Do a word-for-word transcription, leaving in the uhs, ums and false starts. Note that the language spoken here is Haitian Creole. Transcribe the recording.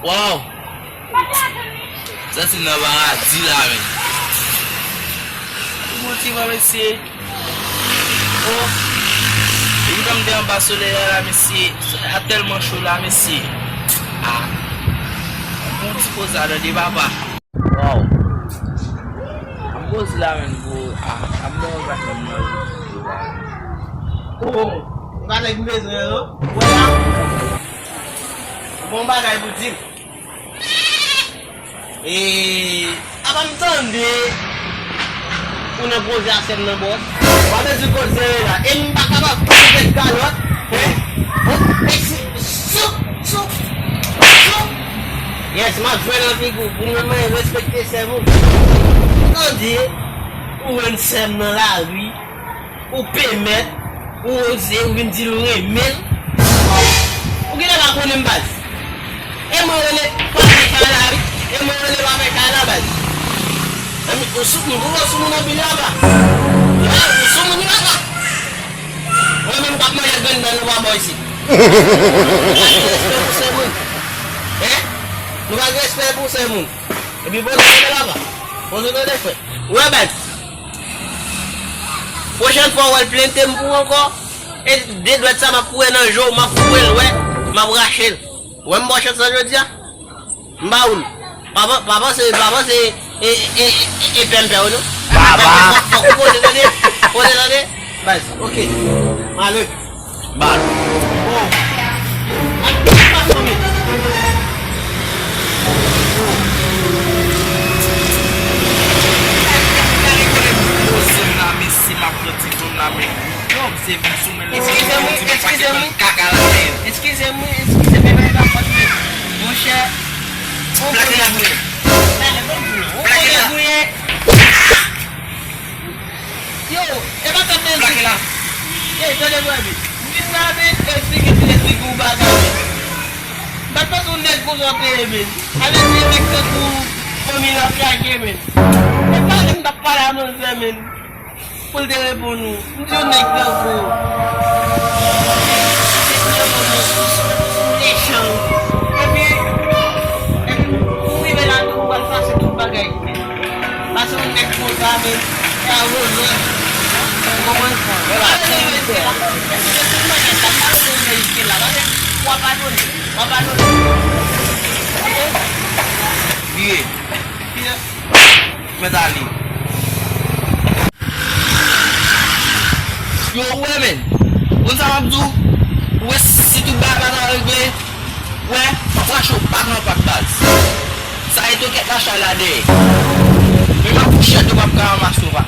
Waw! Santi m nan paradi la, menn. Ou bon ti van, mesye. Oh! Epi tan m te anba solèy la, la, mesye. Sa tèlman cho la, mesye. Ah! Bon ti poz la, tande, papa. Waw! Ap poze la, menn, bro. Ah, ap mò, gade m nan. Oh! Ou pa nèg m bezwen, non? Ou wè la? Ou gon bagay pou di m. E, apa m tande ou nan koze a sè m nan, bòs? W ap di koze la. E m pa kapab pase kalòt, hein? Hein? Eksi-, sou, sou, sou. Yes, m ap jwe nan figi w. Pou mwen, mwen respekte sè m. M tande ou jwenn sè m nan lari. Ou pèmèt, ou oze, ou vin di l ou renmen l. Ou genlè pa konnen m, baz. E mwen rele pa fè kay la, wi. E mwen rele pa fè kay la, baz. Ann, ou sou, m twouve w sou moun anpil, papa. Wi, ou sou moun, wi, papa. Mwen menm, m p ap manje grenn dèyè nou pa bò isit. Nou pa gen respè pou sè moun. Hein? Nou pa gen respè pou sè moun. Epi poze tande, papa. Poze tande, frè. Ou wè, baz. Pwochèn fwa w wè l plente m pou w ankò, e de dwèt sa m ap foure nan je w, m ap foure l, wè, m ap rache l. Ou wè m ba w chans lan jodi a? M ba ou l. Pa pan-, pa panse, pa panse e, e, e, e pè m pè w, non. Papa! Fòk, fòk ou poze tande, poze tande. Baz, ok. M ale. Bal. Oh. Ak tout fason, men. Poze m la, mesye, m ap pran ti zòn la, men. Yo, se vin sou men l. Eskize m, eskize m. Kaka la, men. Eskize m, eskize m, men pa fòt mwen. Monchè. Plake la, men. Plake la. Yo, e pa tande. Plake la. Ey, tande mwen byen. M vin la, men, esplike ti nèg figi w bagay, men. M pa t panse yon nèg konsa w te ye, men. Avèti yon nèg tankou fanmi l ap chaje, men. E pa m t ap pale a manzè, men. Pou l te reponn ou. M di yon nèg tankou w. Mechan. Epi, epi, ou rive la tou, ou pral pase tout bagay. Pase yon nèg konsa, men, e a vòlè. Ou konprann? Vòlè, se yon misè. Epi se tout bagay sa, m pa bezwen vle jiske la. Pase, w a padone. W a padone. Oke? Vire. Vire. Mèt ale. Yo, ou wè, men. Konn sa m ap di w? Ou wè, si tout bagay pa ta regle, ou wè, m ap rache w pat an pat, baz. Sa e tokèt la chay la dèyè. Men m ap fouchèt, yo p ap ka ranmase w, pa.